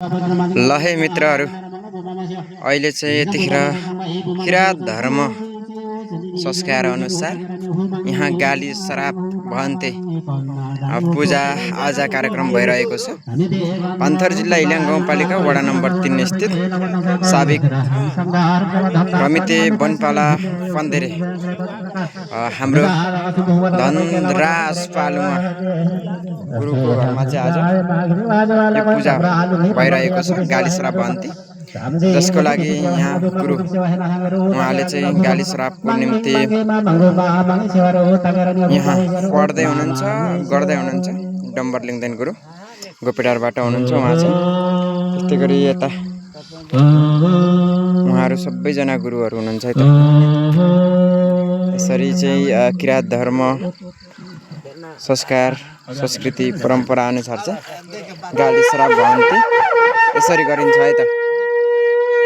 ल है मित्रहरू, अहिले चाहिँ यतिखेर किरात धर्म संस्कार अनुसार यहाँ गाली श्राप भन्ते पूजा आजा कार्यक्रम भइरहेको छ। पान्थर जिल्ला इलाम गाउँपालिका वडा नम्बर 3 स्थित साबिक रमिते वनपाला पन्देरे हाम्रो धनराज पालुमा गुरुको घरमा चाहिँ आज यो पूजा भइरहेको छ, गाली श्राप भन्ती, जसको लागि यहाँ गुरु उहाँले चाहिँ गाली श्रापको निम्ति यहाँ पढ्दै हुनुहुन्छ, गर्दै हुनुहुन्छ। डम्बर लिङ्दैन गुरु गोपेटारबाट हुनुहुन्छ उहाँ चाहिँ। त्यस्तै गरी यता उहाँहरू सबैजना गुरुहरू हुनुहुन्छ है त। यसरी चाहिँ किरात धर्म संस्कार संस्कृति परम्परा अनुसार चाहिँ गाली श्राप भन्ती यसरी गरिन्छ है त।